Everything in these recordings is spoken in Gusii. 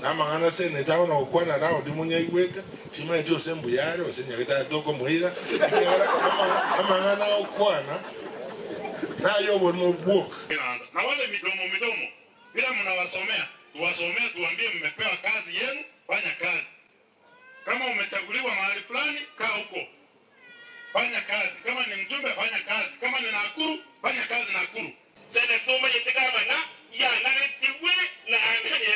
Na amang'ana senete agwo na gokwana Daudi monyaigwete, timanyeti gose mbuya are, gose nyagetari tokomoira, ekiagera amang'ana agokwana nay'oborimo bwoka. Na wale midomo midomo bila mnawasomea, tuwasomee tuwaambie mmepewa kazi yenu, fanya kazi. Kama umechaguliwa mahali fulani, kaa huko, fanya kazi. Kama ni mjumbe, fanya kazi. Kama ni Nakuru, fanya kazi Nakuru. Seneta omanyete gavana yanaretigwe na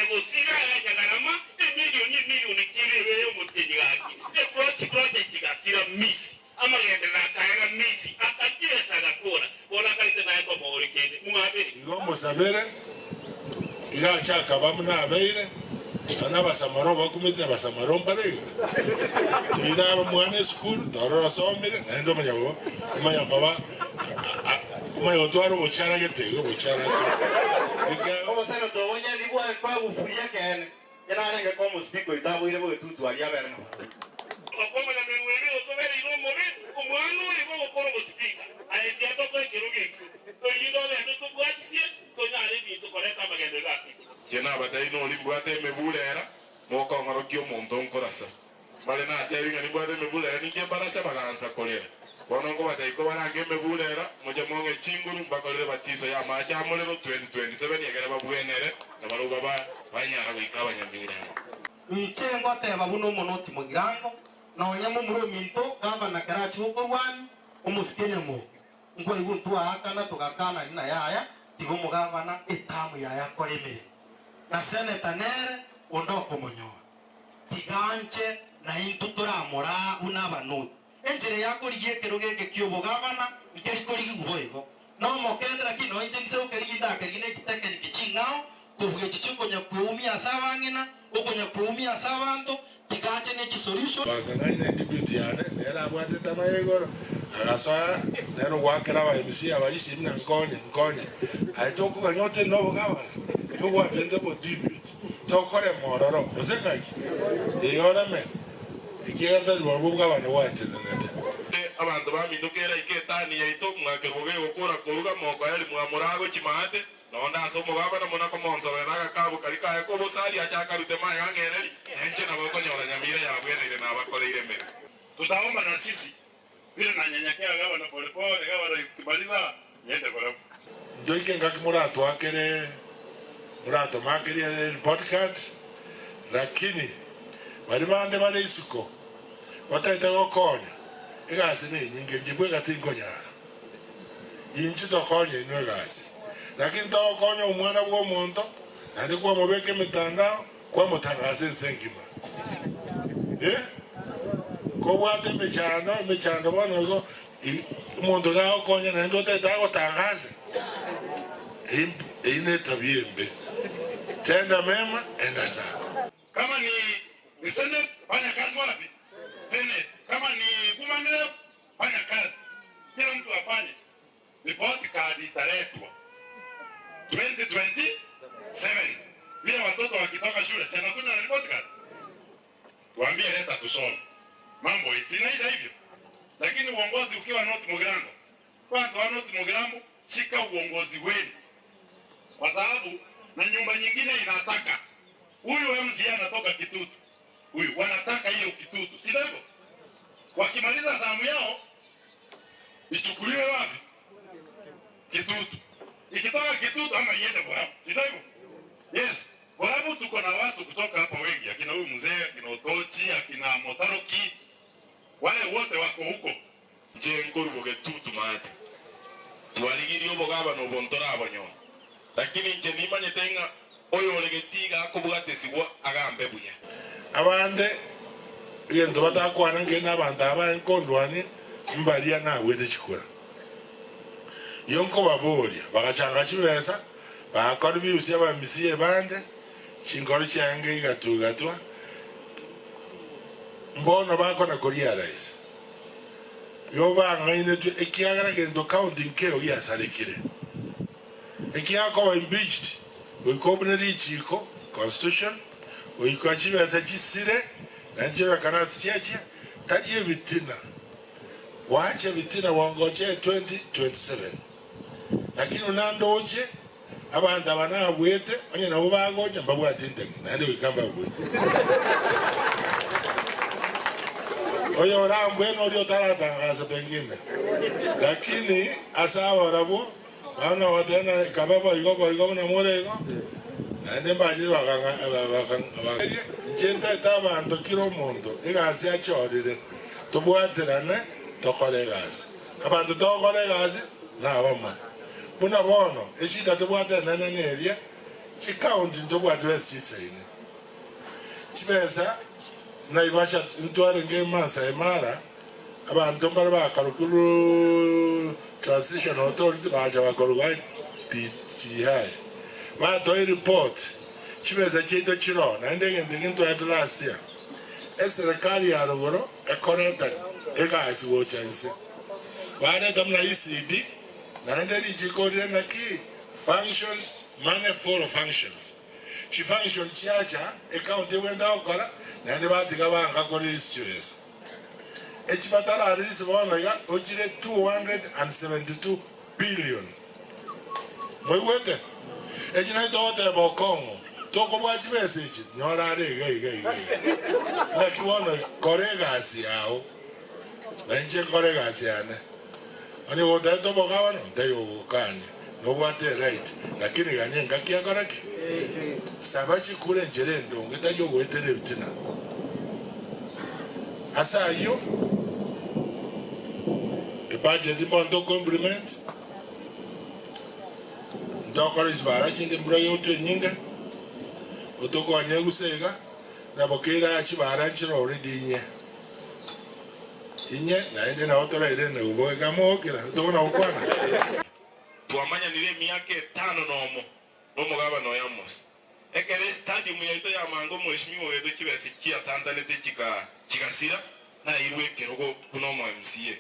egosira ya nyagarama emilioni emilioni chire omotienyi gaki eprochi project gasira misi amagenderero akaega misi akachibesa agakora bono akarete naye komoori kende mwabere. Igo omosabere, iga achakaba buna abeire, na nabasamaro bakumete nabasamaro mbare iga. Toiraba mwana esukuru, torora osomire, naende omanya koba omanya koba omanya gotwara obochara gete iga obochara tu. Ekiagera. Omoseneto obonyene bw'egufuria ekeene, narenge koa omosibiko oito aboire bogetutu aria abere nabarabwo. Okomanya menwa ebe gotobereire omobe, omwana oye bw'ogokora obosibika, aye tiatokoa ekerogo ekio, erinde ogende otobwatisie, tonyare ebinto koreta amagenderero ase intwe. Inche nabatebi nori mbwate emebura era, mokong'orokia omonto nkorasa. Mbare natebi ng'a nimbwate emebura era, ninche mbarase bagansa korera. Bono nkobatebia kobarange emebura era, moche mong'e chinguru, mbakorere ebatiso y'amache a morero 2027 egere babwenere, na barabwo baba banyara goika abanyamirengo. Inche ngoteba buna omonoti mogirango, nonya momura ominto gavana kerache gokorwania, omosike nyamoke. Nkwaigwa ntwaakana togakana ng'a yaya, tiga omogavana etamu yaye akore emeremo, na seneta nere onde okomonyora. Tiga anche naintwe toramoraa buna abanoti. Enchera yakorigia ekerogo eke ki'obogavana nkeri korigigwa boigo nomokende, lakini nonya inche ngise gokerigia ndakerigie ne chitekeniki ching'ao kobua echi chiokonya kweumia ase abang'ina, okonya kweumia ase abanto, tiga anche ne chisolution. Bakang'aina edipute yane, nere abwate etama ya igoro, agasoa nere ogoakera aba MC abarisia buna nkonye, nkonye. Aye tokoganya otende obogavana, nigo gwatente obodipute, tokorema ororo, gose ng'aki? Ee oreme, ekiagera tari barobwo obogavana gwatenenete. Abanto baminto keraike etani yaito, mwakerwa gegokora koruga, mokoeria mwamora agochia maate, Nonde ase omogabana buna komonsorera agakabu karia kaye k'obosari ache akarute magega ang'ereri, na inche nabo nkonyora nyamira yabweneire nabakoreire emeremo. Tutaomba na sisi vile nanyenyekea gavana polepole, gavana ikimaliza niende kurabu. Ntoike engaki moratwakere moratomakerie report card, lakini baria bande bare isiko bataete gokonya, egasi nenyinge inche bweka tinkonyara. Inche tokonya inwe egasi, lakini togokonya omwana bw'omonto, naende kwamobeka emetandao, kwamotangasa ense engima. Eh, kobwate emechando, emechando bono igo omonto iga agokonya naende otagete agotangase. Eyio netabia embe. Tenda mema, enda zako. Kama ni ni senate, fanya kazi wapi? Senate. Kama ni woman rep, fanya kazi. Kila mtu afanye. Report card italetwa 2027. Vile watoto wakitoka shule, si anakuja na report card? Tuambie leta tusome. Mambo si inaisha hivyo. Lakini uongozi ukiwa North Mugirango, kwanza wa North Mugirango, shika uongozi wenu. Kwa sababu na nyumba nyingine inataka huyu MCA anatoka Kitutu, huyu wanataka hiyo Kitutu, si ndio hivyo? Wakimaliza zamu yao ichukuliwe wapi? Kitutu. Ikitoka Kitutu ama iende Borabu, si ndio hivyo? Yes, Borabu tuko na watu kutoka hapa wengi, akina huyu mzee, akina Otochi, akina Motaroki, wale wote wako huko. Inche nkorwa Getutu maate, twarigirie obogabana obo ntorabonyora, lakini inche nimanyete ng'a oyore getii iga akobwatesigwa agambe buya. Abande egento batakwana nkeri nabanto aba nkondwania mbaria nagwete chikura. Iyo nkobaboria, bagachanga chibesa, bagakora ebiusi abamisia ebande, chinkoro chiange igatugatwa, mbono bakona koria rais. Igo bang'ainetwe ekiagera gento county nkeo giasarekire. Ekiagera koba impeached goika obune richiiko, constitution, goika chibesa chisire naende chirorekane ase chiachia, tari ebitina. Gwacha ebitina bwango oche 2027. Lakini buna ndoche. Abanto aba nabuete, onye nabwo bagocha mbabwate intang'ani, naende goika mbabue. Oyorambue noria otaratangasa pengine, lakini ase abarabwo bono ogoteba ng'a ekaba boigo boigo buna more igo, naende mbachire bakang'a Inche ntaete abanto kera omonto egasi achorire, tobwaterane tokore egasi. Abanto togokora egasi nabamwe. Buna bono eshida tobwate enene neria, chicounty ntobwati besa chisaine. Chibesa Naivasha ntwarenge Maasai Mara, abanto mbare bakarokirwe Transitional Authority bagacha bakorwa Tihae. Batoa ereport chibesa chiaito chiroo naende egento eke ntwaetwe last year eserekari ya rogoro ekoreta egasi gocha inse. Bareta buna ECD naende richiko rire naki functions money follow functions. Chifunction chiacha ecounty egwenta gokora naende batiga banga ko release chibesa. Echi batara release bono iga ochire 272 billion. Moigwete? Echi naintwe togoteba okong'o tokobua chibesa echi nyora are iga iga iga iga. Naki bono iga kora egasi yao na inche nkore egasi yane. Onye gotagete obogabana ntaiyo ogokania nobwate eright lakini ganya engaki akore ki? Saba chikura enchera endonge tari ogoetera ebitina. Ase ayio ebudget mbono toko implement ntokore chibara chinde mbura yotwe enyinge otokonye gose iga nabo kera chibara nchire already inye. Inye naende nabo torairane goika mogokira, tokona gokwana. Twamanyanire emiaka etano nomo nomogabana oye Amos. Ekero estadium yaito ya Manga omweshimiwa oetwe chibesa chiatantanete chigasira, nairwe ekerogo buna omo MCA.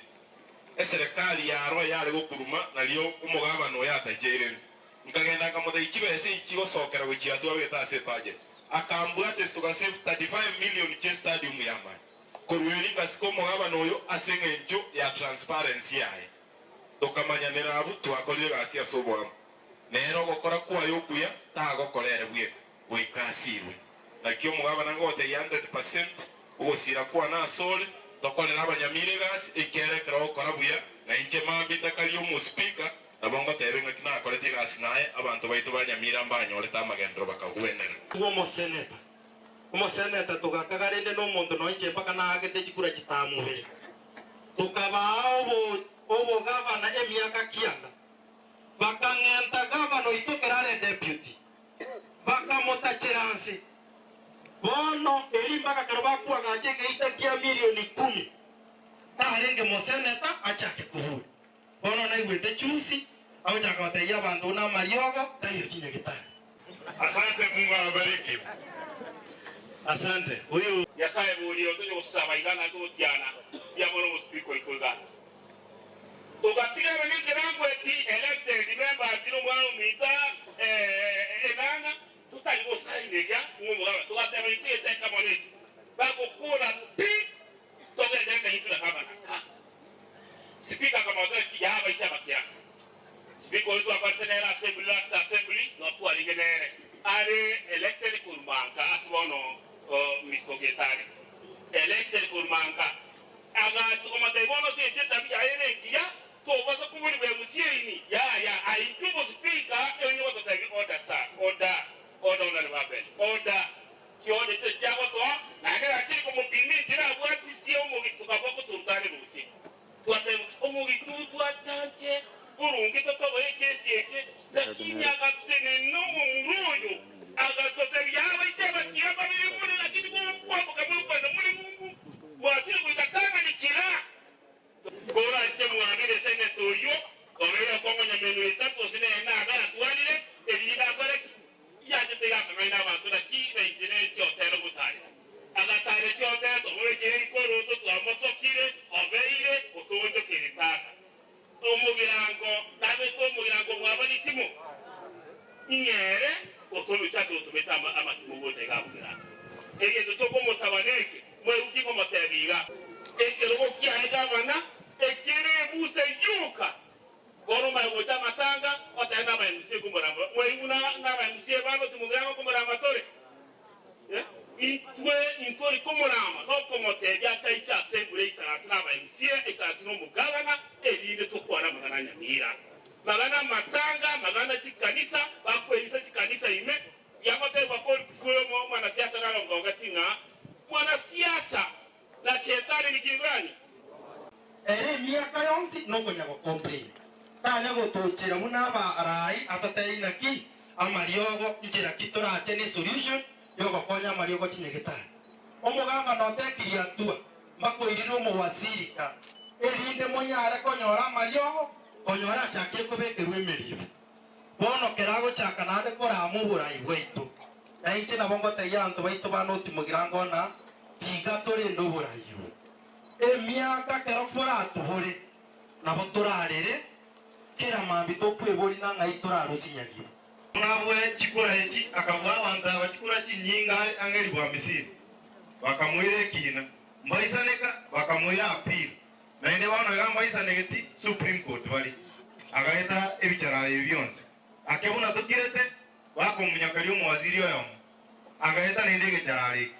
Eserekari yaroo yare gokuruma nario omogabana oyo atacheire nse. Nkagenda nkamotebia chibesa echi chigosokera gochia twabegete ase ebudget. Akambwata ase togasave 35 million chie stadium ya Manga. Korwa erio ngasika omogabana oyo ase engencho ya transparency yaye. Tokamanyanera abwo twakorire egasi ase oboamo. Nere ogokora kwaye okuya tagokora ere bweka, goika asirwe. Naki omogabana ngogotebia 100% ogosira kwane asore, tokorere abanyamira egasi, ekiagera ekero ogokora buya, na inche mambia ntakaria omospeaker, nabo ngoteba engaki nakorete egasi naye, abanto baito ba Nyamira mbanyorete amagenderero bakagwenera. Bw'omoseneta. Omoseneta togakaga rende nomonto nonya inche mpaka naagete chikura chitamubere. Tokabaa obogavana emiaka kianda. Bakang'enta gavana oito ekero are deputy, bakamotachera nse. Bono eri mpaka ekero bakwagacha egeita kia milioni kumi, tarenge moseneta achake kobua. Bono naigwete chusi agochaka gotebia abanto buna amariogo taiyo chinyagitari. Asante Mungu awabariki. Asante. Huyu Nyasae boria otonya gosaba iga na togotiana mbuya mono omosipika oito iga. Togatigana nekerango eki elected members na omwana ominto enanga totari gosaineria ng'a omogabana togateba intwe geteka mono eki bagokora pi togenderere naintwe na gavana ka. Speaker akamotebia ki yaa abaise abakera. Speaker oyo twakwanete nere assembly last assembly no twarenge nere are elected korwa nka ase bono Mister Ogetari elected korwa nka agacha komotebia bono ase enchera etabia yaye ere engiya tobasa koborigwa emusiaini yaya aintwe omospeaker onye gototebia order sir order order honourable Abel order Chionde chiria chiagotoa, naende gachire komopima enchera abwatisie omogituko abwo agotoruta are roche. Twateba, Omogitutu achanche boronge totoboe ekesi eke, lakini agatenena omomura oyo, agatotebia, Abaise abakia babere more, lakini mokwamboka more kogenda more ng'umbu, mwasire goika Kanani kira. Koranche mwabere seneta oyio, obeire okong'onya menwa etato gose nere nabe atwarire, eriga akore ki? Yanchete gakang'aina abanto, naki nainche. Intwe intori komorama nokomotebia ataite ase embura eisaranse na aba MCA, eisaranse na omogavana, erinde tokwane amang'ana a Nyamira, magana amatanga, magana chikanisa, bakoebisa chikanisa ime, Yagotebwa korikufua oyomo omwanasiasa narongogeti ng'a mwanasiasa na Shetani nikingurani. Ere emiaka yonsi nokonya gocomplain. Tanya gotochera buna abarai atotebi naki amariogo nchera ki torache ne solution yogokonya amariogo chinyegetari. Omogamba notekirie hatua mbakoirire omowaziri ka erinde monyare konyora amariogo konyora achakire kobekerwa emeribo. Bono kera agochaka naende korama oborai bwaito, na inche nabo ngotebia abanto baito ba Noti Mugirango ng'a tiga torende oborai obo. Emiaka kero boratobore, nabo torarere, kera mambia tokweboria na ng'ai torarusie nyaribo. Nabue chikura echi, akabua abanto aba chikura chinyinga ang'e elifu hamsini, bakamoira ekiina. Mbaisaneka, bakamoira appeal. Naende bono iga mbaisanegeti Supreme Court bare. Agaeta ebicharara ebi bionsi. Ake buna tokirete, bakomonyokeria omowaziri oyomo. Agaeta naende egecharara eke.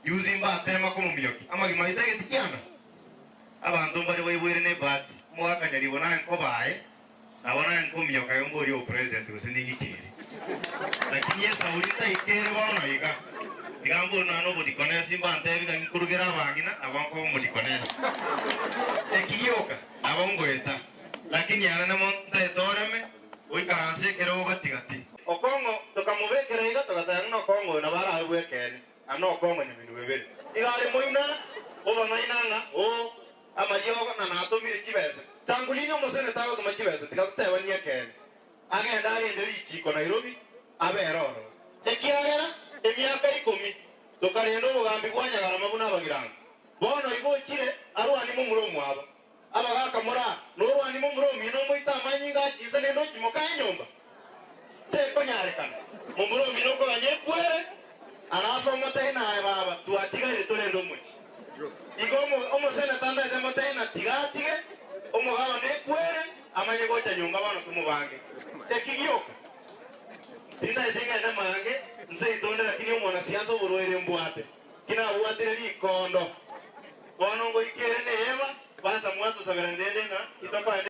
Juzi mbatema komominyokia. Amagima aito egeti kianda. Abanto mbare baiboire nebahati. Omogaka Nyaribo naye nkobae, nabo naye nkominyoka iga mborie obopresident gose ning'ikere. Lakini esauri ntaikere bono iga. Tiga mbori nonya nobodikonesi mbantebi ng'a nkorugere abang'ina nabo nkoba omodikonesi. Eki gioka nabo ngoeta. Lakini are nemo ntaete oreme goikaransa ekerogo gati gati. Okong'o tokamobekera iga togateba ng'a nokong'o oyo nabo arabe bw'ekeene, na nokong'o nyaminwa ebere. Iga are moinara, obang'aina ng'a oo amariogo na natomire chibesa. Tangu lini omoseneta agotoma chibesa tiga totebanie ekeene. Agende arende richiiko Nairobi abere ororo. Ekiagera emiaka ikomi tokarenda obogambi bwa Nyagarama buna abagirango. Bono igo ochire arwanie momura omwabo. Abagaaka moraa, norwanie momura omino omoite amanyinga a chinsa naende ochimokae enyomba? Tekonyarekana. Momura omino okoganya ekwere, alafu omotebi naye baba twatigaire torende omochie. Igo omoseneta ndaete motebi na tiga atige omogabane ekwere amanye gocha nyomba bono tomobange. Eki gioka. Tindaeti ng'ende mange nse itonde lakini omwanasiasa oborwaire mbwate. Ki nabwatire rikondo. Bono ngoikere neema, basa mwatosabera ndende ng'a itokoenda.